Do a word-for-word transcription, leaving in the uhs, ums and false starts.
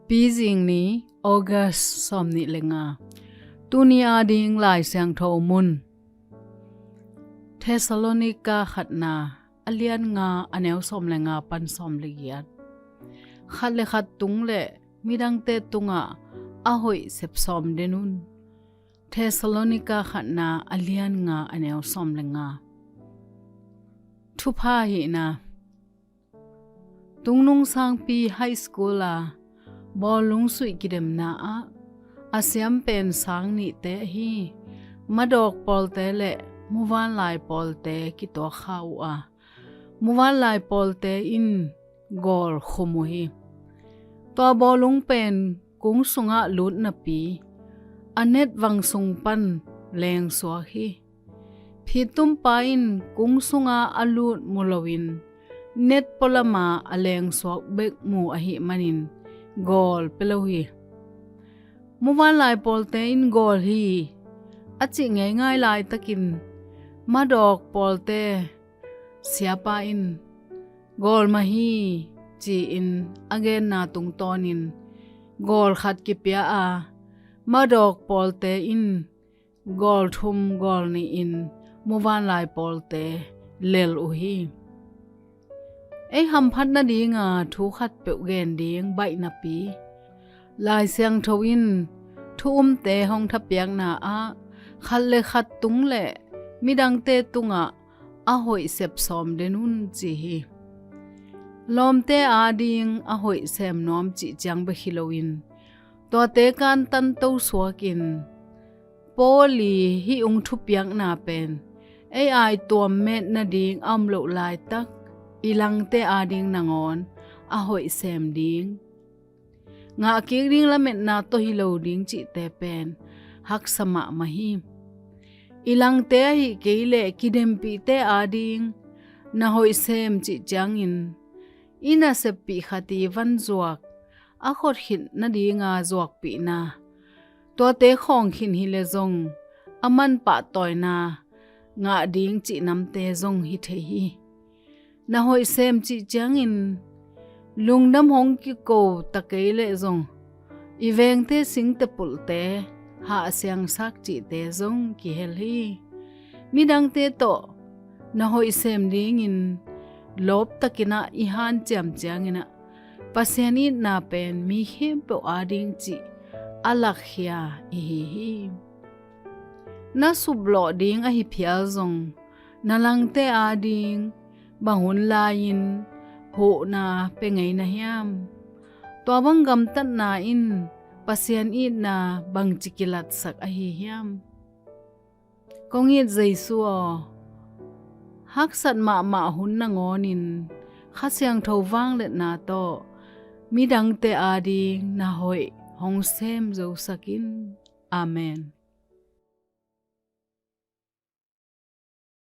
Pizing ni, August sawmnih le nga. Tuni ading Lai Siangtho mun. Thessalonika khatna, a lian nga, a neu sawm le nga pan sawm le giat. Khat le khat tung le midangte tungah a hoih sep sawm den un. Thessalonika khatna, a lian nga, a neu sawm le nga. Thupha hihna. Tungnung Sangpi High School a bawlung suih kidemna ah a siam pen sang nihte ahi, madawk pawlte le muvanlai pawlte kituak kha uh a, muvanlai pawlte in gawl khum uh hi. Tua bawlung pen kung sungah lut napi a net vang sung pan lengsuak hi. Phittumpa in kung sunga a lut mu loin net pualama a lengsuak bek mu ahih manin gawl pia lo hi. Muvanlai pawlte in gawl hi a cih ngeingai laitakin madawk pawlte siapa in gawl mah hi ci-in a genna tungtawnin gawl khat kipia a, madawk pawlte in gawl thum gawl nihin muvanlai pawlte lel uh hi. Ei hamphat nadinga thu khatpeuh gen ding baih napi, Lai Siangtho in thu umte hong thapiakna ah khat le khat tung le midangte tungah a hoih sep sawm den un ci hi. Lawmte ading a hoih sem nuam cih ciang bek hi loin tuate kantan to suakin Paul i hih ung thupiakna pen ei aituam met nading a om loh laitak i langte ading nangawn a hoih sem ding, ngahkik ding lametna tawh hi lo ding cihte pen haksa mahmah hi. I langte ahih kei leh kidempihte ading na hoih sem cih ciangin i naseppih khat i van zuak a khot khit nadinga zuakpihna, tuate khawng khin hi leh zong a man pahtawina ngah ding cih namte zong hi thei hi. Na hoih sem cih ciangin lungdam hong kiko ta kei leh zong i vengte singte pulhte hahsiangsak cihte zong kihel hi. Midangte tawh na hoih sem dingin lawptakin ah i hanciam ciangin ah Pasian itna pen mi khempeuh ading cih a lakkhia i hi hi. Na suplawh ding ahi phial zong na langte ading bang hun lai-in huhna pia ngei na hiam? Tua bang gamtatna in Pasian itna bangci kilatsak ahi hiam? Kong it Jesu aw, haksat mahmah hun nangawnin Kha Siangtho vangliatna tawh midangte ading na hoih hong sem zosak in. Amen.